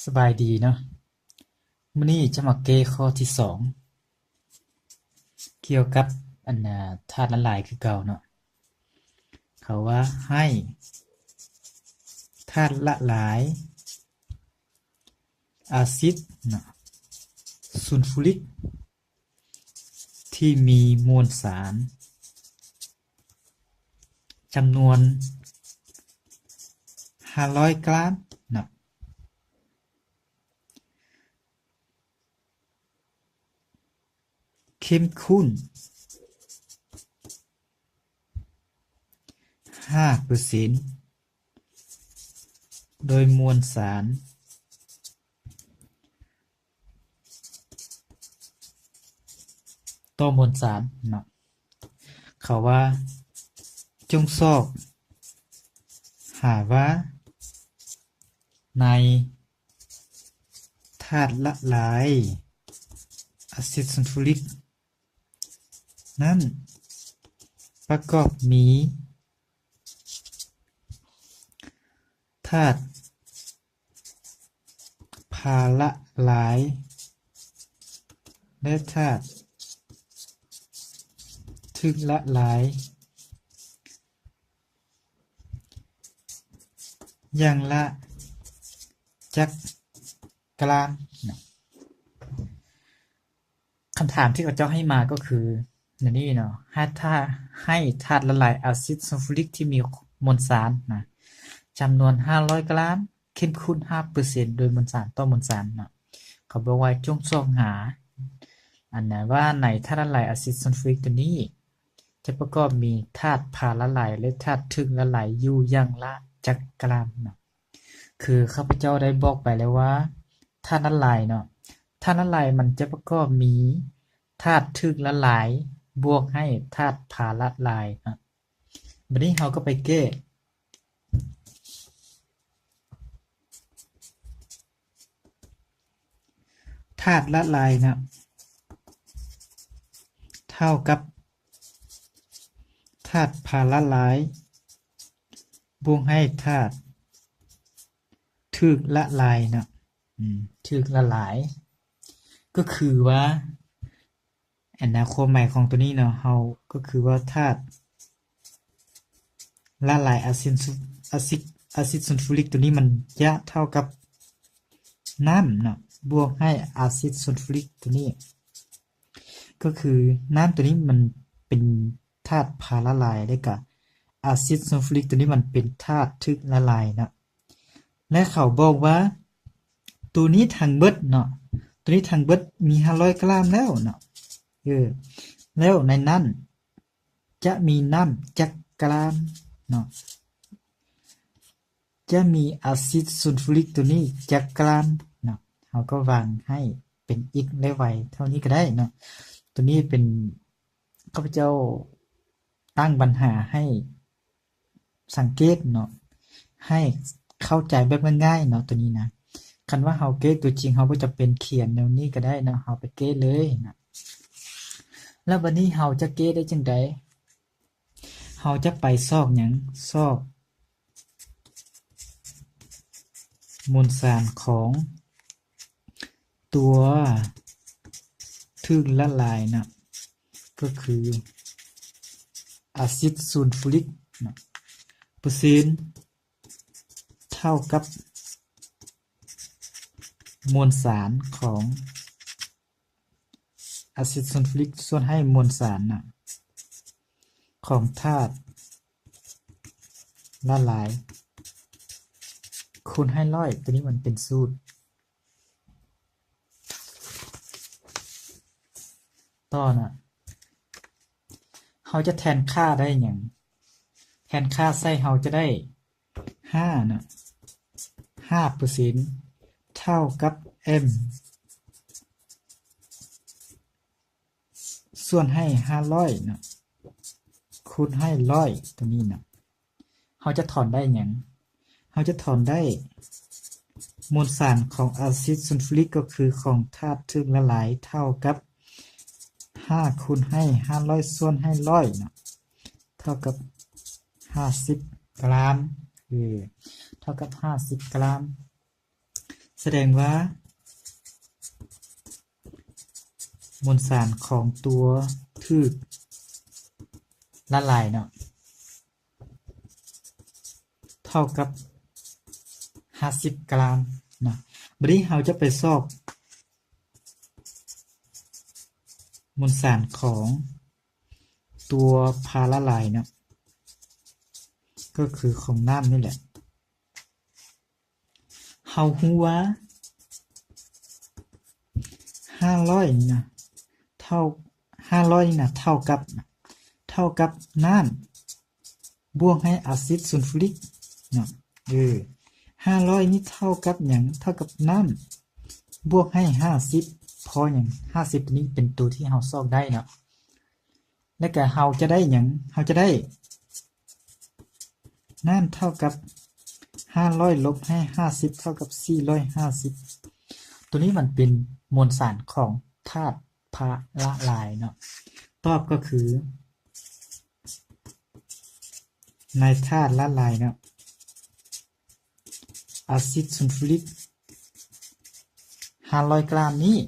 ສະບາຍດີເນາະ, ມື້ນີ້ຈະມາແກ້ຂໍ້ທີສອງ ກ່ຽວກັບອັນນາ ທາດລະລາຍຄືເກົ່າເນາະ. ເຂົາວ່າໃຫ້ທາດລະລາຍອາຊິດເນາະ ຊູນຟູລິກ ທີ່ມີມວນສານຈຳນວນຫ້າຮ້ອຍກຣາມເນາະ ເຂັ້ມຂຸ້ນຫ້າເປີເຊັນ ໂດຍມວນສານ ຕໍ່ມວນສານເນາະ. ເຂົາວ່າຈົ່ງຊອກຫາວ່າໃນທາດລະລາຍອາຊິດຊູນຟູລິກນັ້ນປະກອບມີທາດ ພາລະລາຍ ແລະ ທາດຖືກລະລາຍຢ່າງລະຈັກກຣາມ. ຄຳຖາມທີ່ເຂົາເຈົ້າໃຫ້ມາກໍຄື ໃນນີ້ເນາະ ໃຫ້ທາດ ໃຫ້ທາດລະລາຍອາຊິດຊູນຟູລິກທີ່ມີມວນສານນະ ຈຳນວນຫ້າຮ້ອຍກຣາມ ເຂັ້ມຂຸ້ນຫ້າເປີເຊັນ ໂດຍມວນສານຕໍ່ມວນສານເນາະ. ເຂົາບອກວ່າຈົ່ງຊອກຫາ ອັນນາ ວ່າໃນທາດລະລາຍອາຊິດຊູນຟູລິກໂຕນີ້ ຈະປະກອບມີທາດພາລະລາຍ ແລະ ທາດຖືກລະລາຍຢູ່ຢ່າງລະຈັກກຣາມເນາະ. ຄືຂ້າພະເຈົ້າໄດ້ບອກໄປແລ້ວວ່າ ທາດລະລາຍເນາະ ທາດລະລາຍມັນຈະປະກອບມີທາດຖືກລະລາຍ ບວກໃຫ້ທາດພາລະລາຍເນາະ. ບັດນີ້ເຮົາກໍໄປແກ້ ທາດລະລາຍເນາະ ເທົ່າກັບທາດພາລະລາຍ ບວກໃຫ້ທາດຖືກລະລາຍເນາະ ອືມ ຖືກລະລາຍ ກໍຄືວ່າ ອັນນາ ຄວາມໝາຍຂອງໂຕນີ້ເນາະ ເຮົາ ກໍຄືວ່າທາດລະລາຍອາຊິດຊູ ອາຊິດ ອາຊິດຊູນຟູລິກໂຕນີ້ ມັນຈະເທົ່າກັບນ້ຳເນາະ ບວກໃຫ້ອາຊິດຊູນຟູລິກໂຕນີ້ ກໍຄືນ້ຳໂຕນີ້ມັນເປັນທາດພາລະລາຍ ແລ້ວກະອາຊິດຊູນຟູລິກໂຕນີ້ມັນເປັນທາດຖືກລະລາຍເນາະ. ແລະ ເຂົາບອກວ່າ ໂຕນີ້ທັງເບິດເນາະ ໂຕນີ້ທັງເບິດມີຫ້າຮ້ອຍກຣາມແລ້ວເນາະ ເອີ ແລ້ວໃນນັ້ນຈະມີນ້ຳຈັກກຣາມເນາະ ຈະມີອາຊິດຊູນຟູລິກໂຕນີ້ຈັກກຣາມເນາະ. ເຮົາກໍວາງໃຫ້ເປັນ x ແລະ y ເທົ່ານີ້ກໍໄດ້ເນາະ. ໂຕນີ້ເປັນ ຂ້າພະເຈົ້າຕັ້ງບັນຫາໃຫ້ ສັງເກດເນາະ ໃຫ້ເຂົ້າໃຈແບບງ່າຍໆເນາະ ໂຕນີ້ນະ. ຄັນວ່າເຮົາແກ້ຕົວຈິງ ເຮົາບໍ່ຈຳເປັນຂຽນແນວນີ້ກໍໄດ້ເນາະ ເຮົາໄປແກ້ເລີຍນະ. ແລ້ວບັດນີ້ເຮົາຈະແກ້ໄດ້ຈັ່ງໃດ? ເຮົາຈະໄປຊອກຫຍັງ? ຊອກມວນສານຂອງ ຕົວຖືກລະລາຍນະ ກໍຄືອາຊິດຊູນຟູລິກນະ ເປີເຊັນເທົ່າກັບມວນສານຂອງອາຊິດຊູນຟູລິກ ສ່ວນໃຫ້ມວນສານນະ ຂອງທາດລະລາຍ ຄູນໃຫ້ຮ້ອຍ ຕົວນີ້ມັນເປັນສູດ. ຕໍ່ນະ ເຮົາຈະແທນຄ່າໄດ້ຫຍັງ? ແທນຄ່າໃສ່ເຮົາຈະໄດ້ຫ້ານະ ຫ້າເປີເຊັນເທົ່າກັບ m ສ່ວນໃຫ້ຫ້າຮ້ອຍເນາະ ຄູນໃຫ້ຮ້ອຍ ຕົວນີ້ນະ ເຮົາຈະຖອນໄດ້ຫຍັງ? ເຮົາຈະຖອນໄດ້ມວນສານຂອງອາຊິດຊູນຟູລິກ ກໍຄືຂອງທາດຖືກລະລາຍ ເທົ່າກັບຫ້າຄູນໃຫ້ຫ້າຮ້ອຍ ສ່ວນໃຫ້ຮ້ອຍເນາະ ເທົ່າກັບຫ້າສິບກຣາມ ເອີ ເທົ່າກັບຫ້າສິບກຣາມ. ສະແດງວ່າ ມວນສານຂອງຕົວຖືກລະລາຍເນາະ ເທົ່າກັບຫ້າສິບກຣາມເນາະ. ບາດນີ້ເຮົາຈະໄປຊອກມວນສານຂອງຕົວພາລະລາຍເນາະ ກໍຄືຂອງນ້ຳນີ້ແຫຼະ. ເຮົາຮູ້ວ່າຫ້າຮ້ອຍນີ້ນະ ເທົ່າ ຫ້າຮ້ອຍນີ້ນະ ເທົ່າກັບ ເທົ່າກັບນ້ຳບວກໃຫ້ອາຊິດຊູນຟູຣິກເນາະ. ເອີ ຫ້າຮ້ອຍນີ້ເທົ່າກັບຫຍັງ? ເທົ່າກັບນ້ຳບວກໃຫ້ຫ້າສິບ. ເພາະຫຍັງ? ຫ້າສິບໂຕນີ້ເປັນໂຕທີ່ເຮົາຊອກໄດ້ເນາະ. ແລ້ວກະເຮົາຈະໄດ້ຫຍັງ? ເຮົາຈະໄດ້ນ້ຳເທົ່າກັບຫ້າຮ້ອຍລົບໃຫ້ຫ້າສິບ ເທົ່າກັບສີ່ຮ້ອຍຫ້າສິບ. ໂຕນີ້ມັນເປັນມວນສານຂອງທາດພາລະລາຍເນາະ. ຕອບກໍຄື ໃນທາດລະລາຍເນາະ ອາຊິດຊູນຟູຣິກຫ້າຮ້ອຍກຣາມນີ້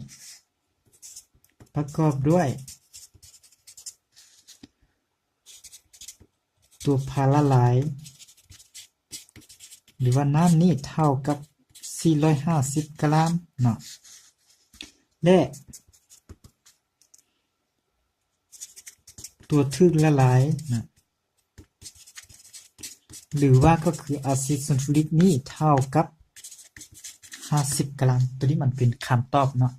ປະກອບດ້ວຍ ຕົວພາລະລາຍ ຫຼືວ່ານ້ຳນີ້ເທົ່າກັບສີ່ຮ້ອຍຫ້າສິບກຣາມເນາະ ແລະ ຕົວຖືກລະລາຍນະ ຫຼືວ່າກໍຄືອາຊິດຊູນຟູຣິກນີ້ເທົ່າກັບຫ້າສິບກຣາມ. ໂຕນີ້ມັນເປັນຄຳຕອບເນາະ.